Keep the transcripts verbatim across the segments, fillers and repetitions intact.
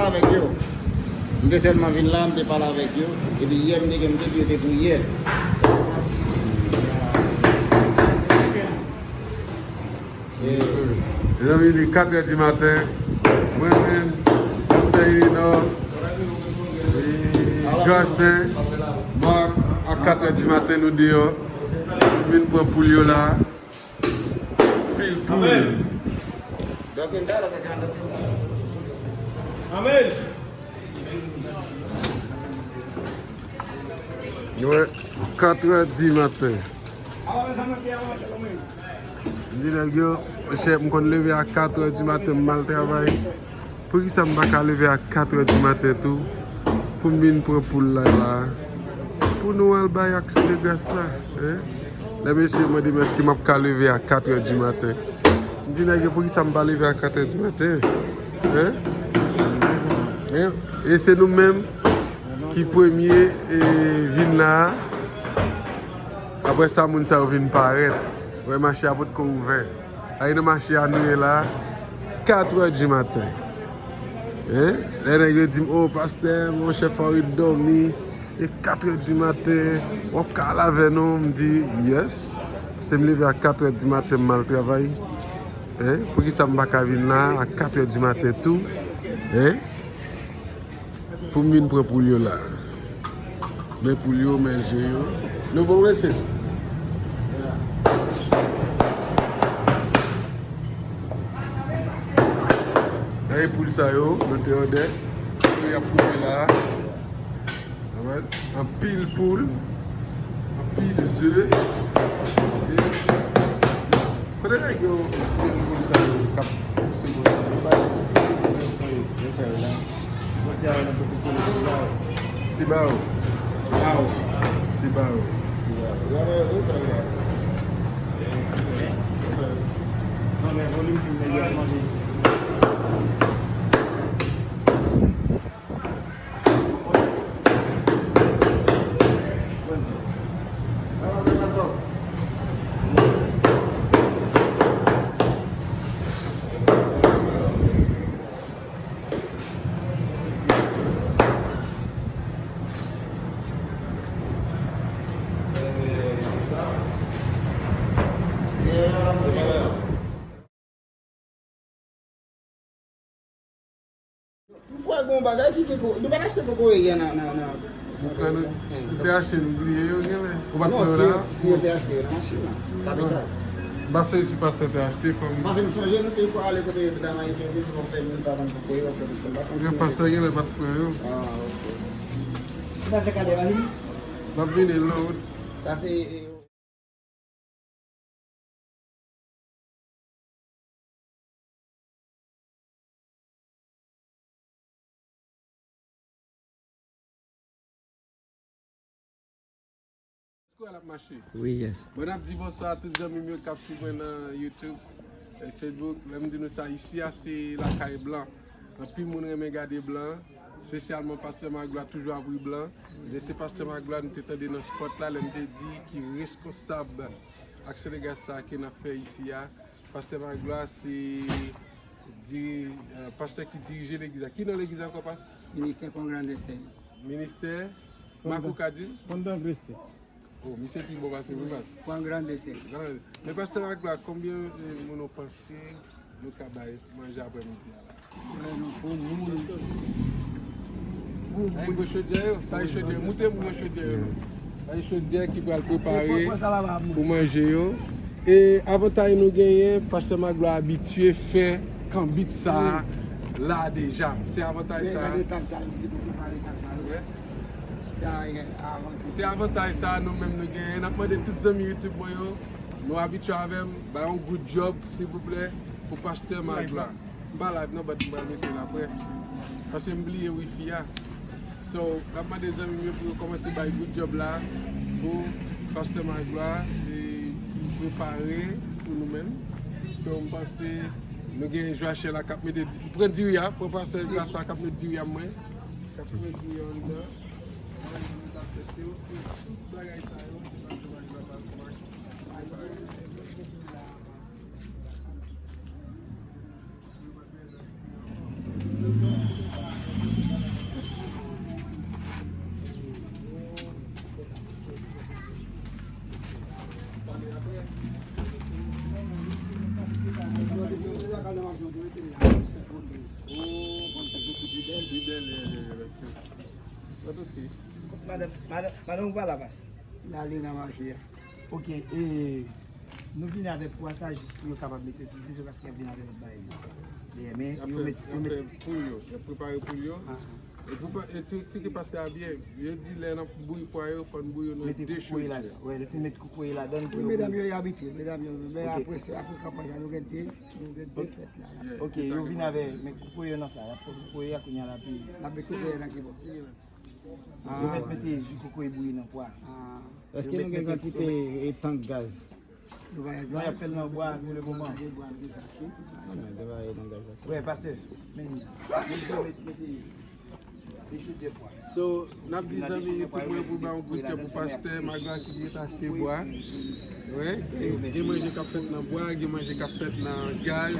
Avèk yo. M te sèlman vin la, m te pale avèk yo. Epi yè, m te gen, m te di yo te pou yè. Mezanmi, li katrè di maten. Mwen menm, Pastè Elinor, e, Justin, Marc, a katrè di maten, nou deyò. Vin pran poul yo la. Pil poul. Amèn. Wè, katrè di maten. M di nèg yo, monchè, m konn leve a katrè di maten, m al travay. Poukisa m pa ka leve a katrè di maten tou pou m vin pran poul la la? Pou nou al bay aksyon de gras la, en? Lè mesye mande m èske m ap ka leve a katrè di maten. M di nèg yo, poukisa m pa leve a katrè di maten? En? En? E se nou menm ki premye, e, vin la a. Apre sa, moun sa yo vin parèt. Wè, mache a potko ouvè. Ay nan mache a nou ye la, katrè di maten. En? Lè nèg yo di m, "O, pastè, monchè, fò w ret dòmi. E katrè di maten, w ap ka al avè nou?" M di, "Yes." Se m leve a katrè di maten, m al travay. En? Poukisa m pa ka vin la a katrè di maten tou? En? Pou m vin pran poul yo la. Men poul yo, men je yo. Nou bon, mesye? Sa e poul sa yo, nou te òdè. Yo y ap koupe la. Anpil poul. Anpil ze. E kote nèg yo jwenn poul sa yo k ap pouse konsa? Yo pa yo fè yo la. Soti a nan kote kole Sibao. Sibao. Sibao. Sibao. Sibao. Yo pa yo fè yo la. Non, men volim pou nèg yo ap manje isi. M kwè gen yon bagay ki te ko-, nou pa t achte kokoye yè nan, nan, nan. Nou kwè nou, nou te achte, nou bliye yo, genlè. Ou pa t pran yo la? Non, si yo te achte yo nan machin nan, kapital. M pa sezi si pastè te achte, kòm. Paske m sonje nou te prale kote yo, medam ayisyen yo te di w ap fè moun sa vann kokoye, w ap fè tout, m pa konn si yo te. Pastè genlè pa t pran yo. Ah, ok. Ou pa fè kade, Marie? M ap vini lòt. Sa se, e, Wi, yes. Bon, n ap di bonswa a tout zanmi m yo k ap swiv mwen nan YouTube, e, Facebook. Lè m di nou sa, isi a se lakay blan. Anpil moun renmen gade blan, espesyalman pastè Magloire toujou ap ri blan. Men se pastè Magloire nou te tande nan spot la, lè m te di ki reskonsab aksyon de gras sa a ke n ap fè isi a. Pastè Magloire se diri-, eh, pastè ki dirije legliz la. Ki non legliz la ankò, pas? Ministè Pon Grandèsè. Ministè Makou Kadil? Pon Grandèsè. Oh, misye pi bon pase mwen, pas. Pon Grandèsè. Gran-, men pastè Magloire, konbyen, eh, moun ou panse nou ka bay manje aprèmidi a la? Wè, non, pou moun. Pou moun. Ay, gwo chodyè yo, sa e chodyè. Moute moun yo chodyè yo, non. Sa e chodyè ki pral prepare pou manje yo. E avantaj nou genyen, pastè Magloire abitye fè kanbit sa a la deja. Se avantaj sa a. Gade tab sa, li te prepare tab sa, wi. Wè. Sa, e, avantaj. Se avantaj sa a nou menm nou genyen. N ap mande tout zanmi YouTube mwen yo, nou abitye avè m, bay yon good job, silvouplè, pou pastè Magloire. M pa live non, but m pral mete l apre. Paske m bliye wifi a. So, m ap mande zanmi m yo pou yo kòmanse bay good job la pou pastè Magloire, e, ki prepare pou nou menm. So, m panse nou gen Joachel la k ap mete, pran diri a, pran pastè Joachel la k ap met diri a mwen. K ap pran diri a anndan. Mwen, m t ap teste yo, e tout bagay sa yo, se pastè Magloire pral kòmanse prepare. Madanm, madanm, madanm ou pa la pase. L ale nan mache a. Ok, e nou vini avèk pwa sa jis pou yo kapab mete sou dife paske y ap vin avèk lòt bagay yo. Ye, men yo met, yo met poul yo. Y ap prepare poul yo. Ah, ah. E pou pa, e ti, ti ke pastè a byen, yo di lè n ap bouyi pwa yo, fò n bouyi yo nan de chodjè. Mete kokoye ladan. Wè, lè fin met kokoye ladan l pou yo bouyi. Medam yo, y abitye, medam yo, men apre, apre kanpay la, nou gen de, nou gen de fèt la. Ok, yo vin avè, men kokoye yo nan sa, y ap pran kokoye a kounye a l ap. L ap met kokoye nan ki bò? Yo mèt mete ji kokoye bouyi nan pwa. Èske nou gen kantite e tank gaz? Non, y ap fè l nan bwa pou le moman. Wè, pastè, men, mete, mete, mete, mete chodyè pwa. So, n ap di zanmi YouTube mwen pou ba yon gout pou pastè Magloire ki te achte bwa. Wi, gen manje k ap fèt nan bwa, gen manje k ap fèt nan gaz.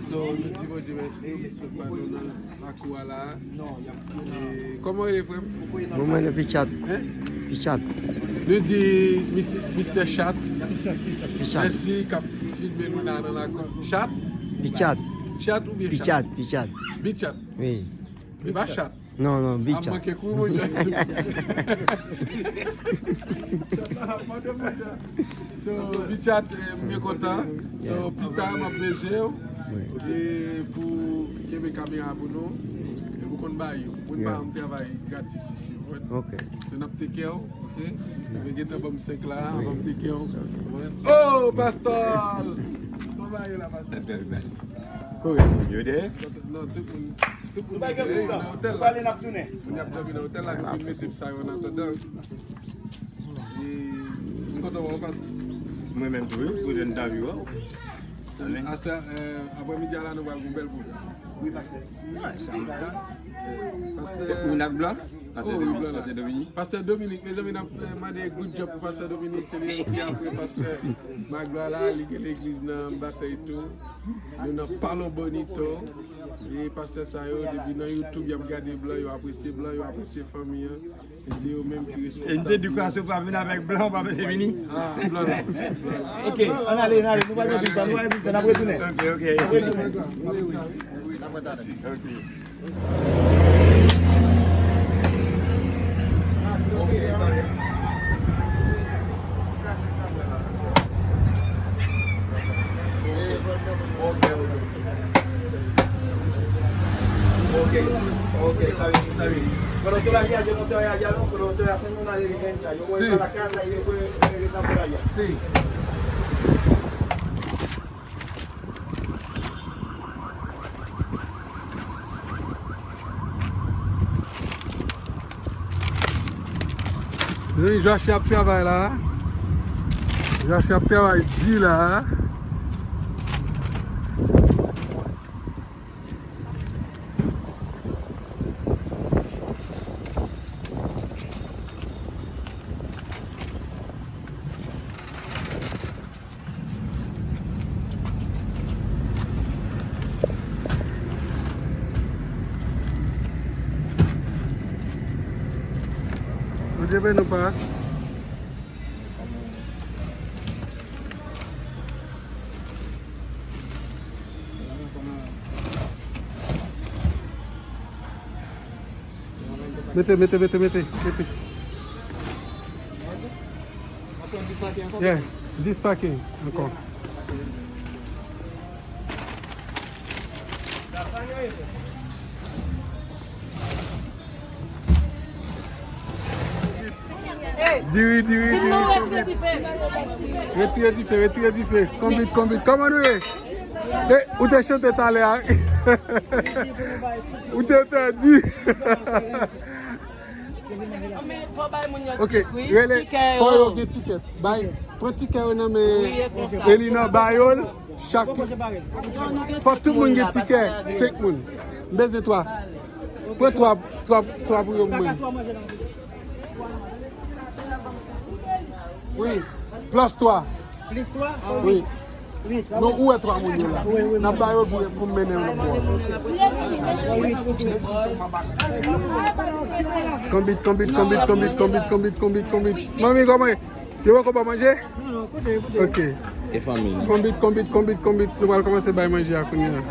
So, nou di Bondye mèsi, sot ba nou nan lakou a la. E, kòman w rele, frè m? Mwen, mwen, le Pichat. Hein? Pichat. Nou di Mister, Mister Chat. Pichat. Mèsi, k ap filme nou la nan lakou. Chat? Pichat. Chat oubyen chat? Pichat, Pichat. Bichat. Wi. E pa chat. Non, non, Bichat. A manke kou, mon Dieu. So, Bichat, eh, m byen kontan. So, pita, m ap bezwen w. E pou kenbe kamera pou nou. E pou konn ba yo. Mwen pa, m travay gratis isi, w konprann? Ok. So, n ap take care w, ok? Mwen gentan ban m senk la, ban m take care w. Oh, Pastòl! Kòman yo la, Pastòl? Kore moun yo de. Non, tout moun, tout moun yo nan otèl la. Moun y ap dòmi nan otèl la, nou fin mete sa yo an atandan. E, m kontan wè w, Pas. Mwen menm tou, wi, pou jèn dam yo. Aswè, eh, aprèmidi a la, nou pral gon bèl pwogram. Wi, pastè. Wi, sa m kontan. Pastè. Moun ak blan? Pastè Dominik. Pastè Dominik, mezanmi, n ap, eh, mande good job pou Pastè Dominik. Se li ki apre Pastè Magloire la, li gen legliz nan Batèy tou. Nou nan Palo Bonito. E pastè sa yo, depi nan YouTube, y ap gade blan, yo apresye blan, yo apresye fanmi an. E se yo menm ki responsab. E m te di kwa si w pa vin avèk blan, w pa bezwen vini. Ah, blan la. Ok, ann ale, ann ale. Nou pa gen pil tan, nou pa gen pil tan, n ap retounen. Ok, ok. N ap retounen. Wi, wi, wi. N ap retounen. Ok. Ok, ok, está bien, está bien. Pero tú la guías, yo no te voy a hallar, ¿no? Pero te voy a hacer una diligencia. Yo voy para la casa y después regresa por allá. Sí. Wi, Josh ap travay la. Josh ap travay di la. Bondye beni w, pa. Mete, mete, mete, mete, mete. Yeah, dis pake ankò. Diri, diri, diri, konbit. Retire dife, retire dife. Konbit, konbit. Kòman nou ye? E, ou te chante talè a. Ou te pèdi. Ok, rele, fò yo gen tikèt. Bay, pran tikè yo nan men Elina, ba yo l. Chak, fò tout moun gen tikè, senk moun. M bezwen twa. Pran twa, twa, twa pou yo mwen. Wi, plis twa. Plis twa? Wi. Non, ou wè twa moun yo la. Wi, wi. N ap ba yo pou, pou mennen yo nan bò. Konbit, konbit, konbit. Manmi, kòman? Yo poko ba manje? Non, non, koute, koute. Ok. E fanmi nou. Konbit, konbit, konbit, konbit. Nou pral kòmanse bay manje a kounye a.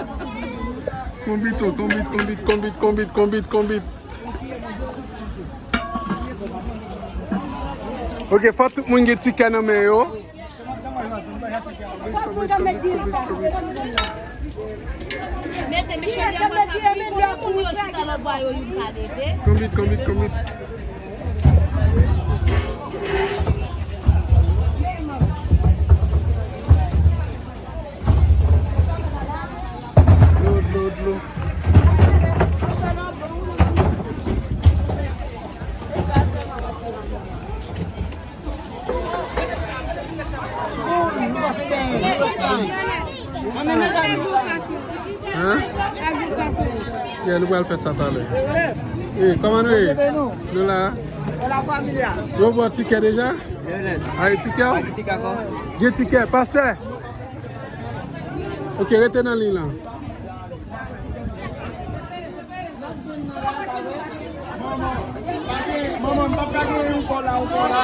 Konbit, oh, konbit, konbit, konbit. Konbit, konbit, konbit, konbit. Ok, fò tout moun gen tikè nan men yo. Mete mesye dèyè pase pou yo chita lòt bò yo, youn pa leve. Konbit, konbit, konbit. Dlo, dlo, dlo. Hein? Yeah, nou pral fè sa talè. Hey, kòman nou ye? Nou la. Yo ba w tikè deja? Ay, tikè w? Gen tikè, pastè? Ok, rete nan liy lan. Manman, manman, m p ap ka gen yon kò la, yon kò la.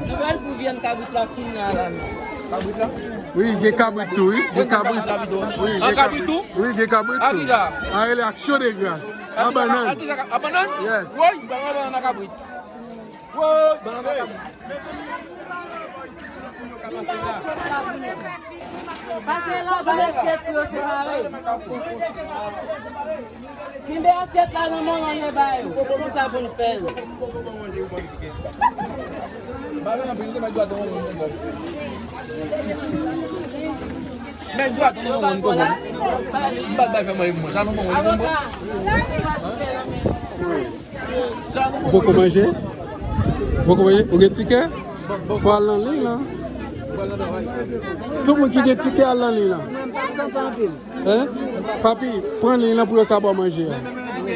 Nou pral pou vyann kabrit la kounye a la. Kabrit la? Wi, gen kabrit tou, wi. Gen kabrit. Wi, gen kabrit tou? Wi, gen kabrit tou. A kisa? A rele aksyon de gras. A bannann. A kisa? A bannann? Yes. Woy, bannann, bannann a kabrit. Woy, bannann a kabrit. Pase la, ba yo asyèt yo separe. Kenbe asyèt la nan men w, ann ba yo. Kòman sa pou n fè l? Mèt dwa tann yon moun kòkòn. M pa t bay fè manje pou mwen. Sa nou ban mwen pou mwen. Ou poko manje? Ou poko manje? Ou gen tikè? Fò al nan liy lan. Tout moun ki gen tikè al nan liy lan. Hein? Papi, pran liy lan pou yo ka ba w manje a. Wi.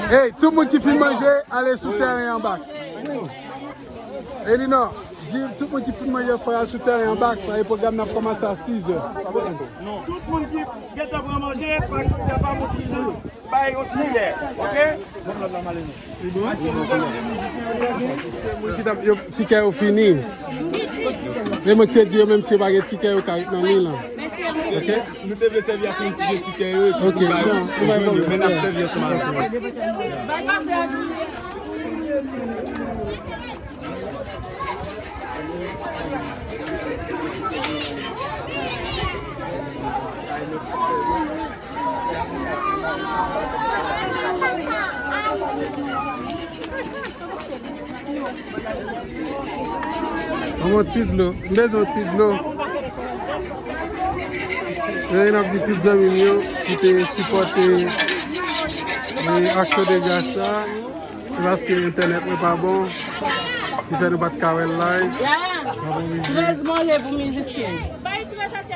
Hey, tout moun ki fin manje, ale sou tèren an bak. Elinò, di tout moun ki fin manje, fò y al sou tèren an bak, paske pwogram nan ap kòmanse a sis è. Tout moun ki gentan pran manje, pa, pa motive. Bay yon ti lè, oke? Li bon? Moun ki t ap, yo, tikè yo fini. E mwen ki te di yo, menm si yo pa gen tikè, yo ka ret nan liy lan. Oke? Nou te vle sèvi ak moun ki gen tikè yo, epi nou ba yo, men n ap sèvi ansanm avèk yo. Ban m yon ti dlo. M bezwen yon ti dlo. E n ap di tout zanmi m yo ki te sipòte, e, aksyon de gras sa. Se paske entènèt mwen pa bon, ki fè nou pa t ka wè l live. Ya. Trèz manje pou mizisyen.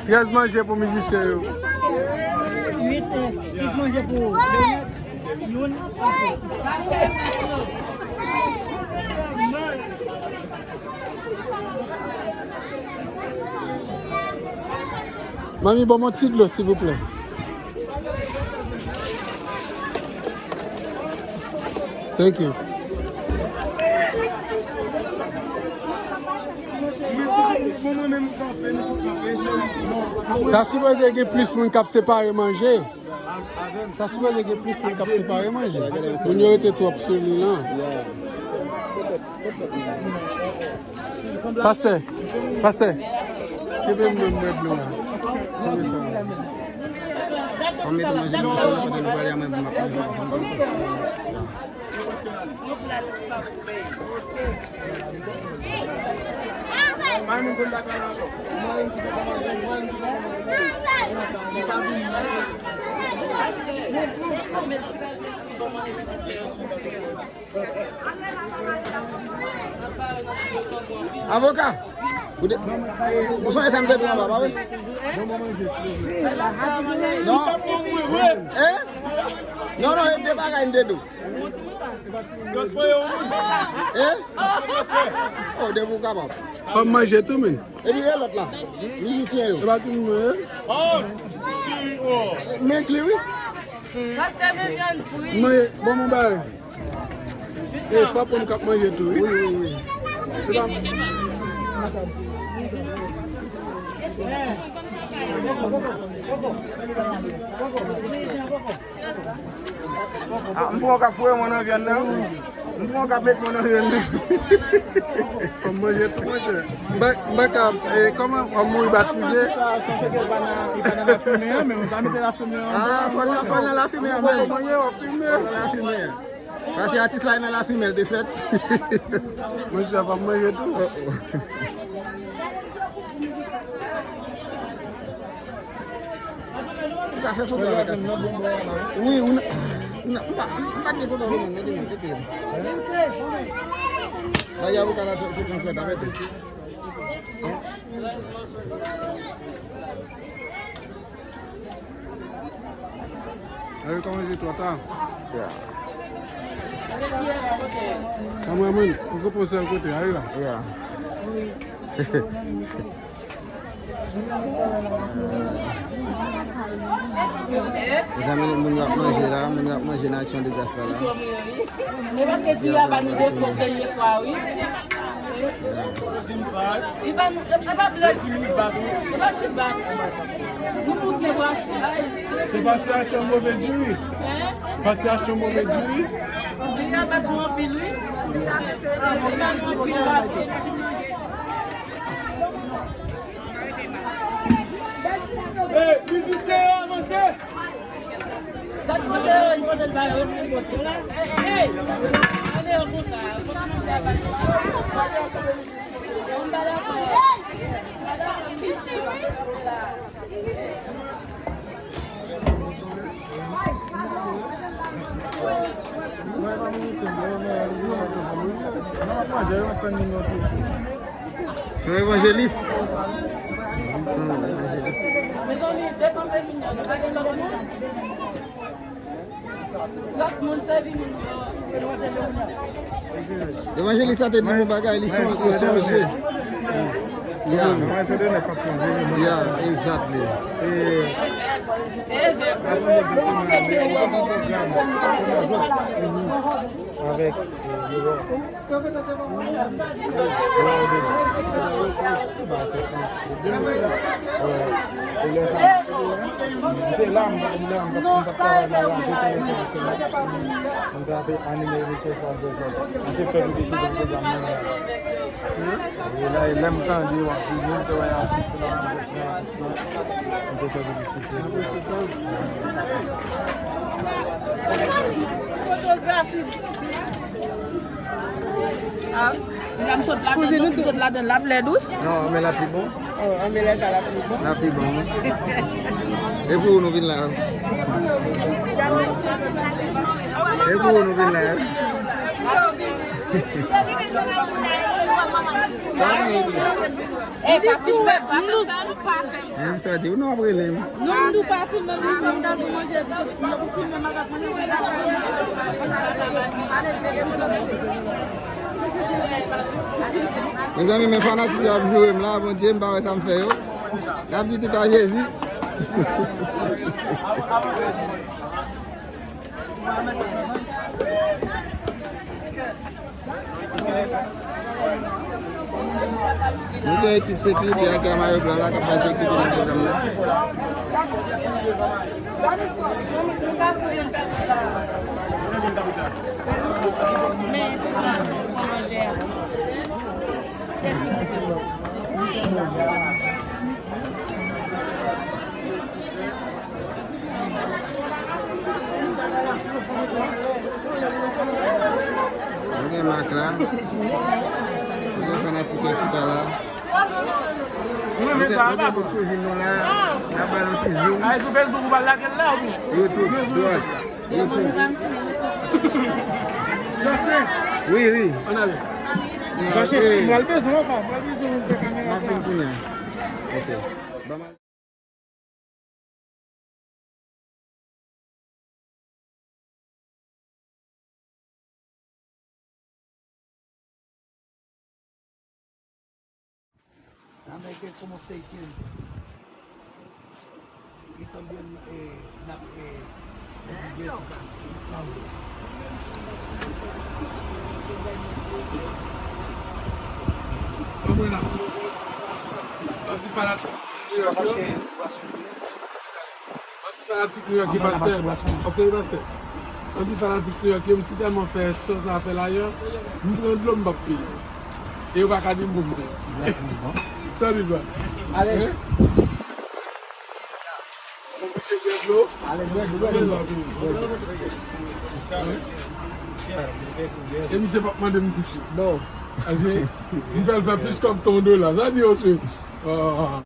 Trèz manje pou mizisyen yo. Uit, eh, sis manje pou Leonard, youn. Manmi, ban m yon ti dlo, silvouplè. Thank you. Ta sipoze gen plis moun k ap separe manje. Ta sipoze gen plis moun k ap separe manje. Moun yo rete twòp sou li lan. Pastè, pastè, kenbe m nan mwen dlo a. Kenbe sa. Ann mete manje nan mwen pandan nou pale a, mwen m ap manje ansanm. Avoka, ou te, ou sonje sa m te di w anba, pa vre? Non. Hein? Non, non, e de bagay n te di w. Eh? Oh, depi w kapab. Fò m manje tou, men. Epi e lòt la? Mizisyen yo. E pa tou moun, eh? M enkli, wi. Pastè, men vyann fri. Manje, bon, bon bagay. E pa pou m k ap manje tou, wi. Wi, wi, wi. Se pa Ah, m pran w k ap foure mwen nan vyann nan. M pran w k ap met mwen nan vyann nan. Fò m manje tou, monchè. M pa, m pa ka, eh, kòman w ap mouri batize? Sa, sa fè ke l pa nan, li pa nan lafimen an, men mwen pa mete lafimen an. Ah, fò l nan, fò l nan lafimen an, men. Ou poko manje, w ap fimen. Fò l nan lafimen an. Paske atis la nan lafimen, l te fèt. Monchè, fò m manje tou. Oh, oh. Ou ka fè foto avèk atis la. Wi, ou nan, ou nan, ou pa, ou pa gen foto avèk mwen, mete mwen, mete mwen. Bagay avoka la, tout, tout, tout, tout, mete. Ayo, kòman se twò ta? Yeah. Kameraman, ou ka poze l kote, ayo la. Yeah. Mezanmi, moun yo ap manje la, moun yo ap manje nan Aksyon de Gras la, la. Se paske di a ba nou defo premye fwa, wi. Li ba nou, e pa blòk, e pa ti bak. Nou pou gen bwasyon. Se paske Aksyon move di, wi. Hein? Paske Aksyon move di, wi. Li a ba nou anpil, wi. Li ba nou anpil bak. Hey, mizisyen yo, avanse! Gad kote yo, kote l ba yo, respè kote. Hey, hey, hey! Ale yo konsa, kote nou fè ba yo? Yon ba la fè. Se yon evanjelis. Se yon evanjelis. Evanjelis la te di yon bagay, li son-, li sonje. Yeah. Yeah, exactly. Avèk, eh, Fotografi. Ah. Kouzin, nou sot ladan l, l ap lèd, wi. Non, men l ap pi bon. Oh, anmele sa, l ap pi bon. L ap pi bon, wi. E pou ou nou vin la? E pou ou nou vin la? Sa vin epi. Li di sou, nou Hein, sa di, ou nou ap rele m. Non, nou pa filme m, nou sòm dan pou manje, se pou filme m ak ap manje. Mezanmi, men fanatik yo ap joure m la, Bondye, m pa wè sa m fè yo. Y ap di tout a Jezi. Nou gen ekip sekirite ak mayo blan la k ap bay sekirite nan pwogram nan. Men, ti pran, pran manje a. Nou gen Mak la. Nou gen fanatik yo chita la. Nou gen, nou gen bout kouzin nou la. N ap ba nou ti zoom. YouTube, dwat. YouTube. Wi, wi. Ann ale. Chache, m pral bezwen ankò, m pral bezwen yon kamera sa. M ap vin kounye a. Ok. Ban m al- Hay que como seiscientos. Y también eh, la, eh, se divierten. Vamos lá. Vamos para la. Anpil fanatik New York ki pastè. Ok, pastè. Anpil fanatik New York, yo, m si tèlman fè stan sa fè lajan, m pran dlo, m p ap peye. E yo pa ka di m pou m peye. Sa li ba. Ale. Hein? Oblije bwè dlo. Ale, bwè dlo. E misye p ap mande m touche. Non. M fè l fè plis kòb ke yon dola. Sa di yo, se.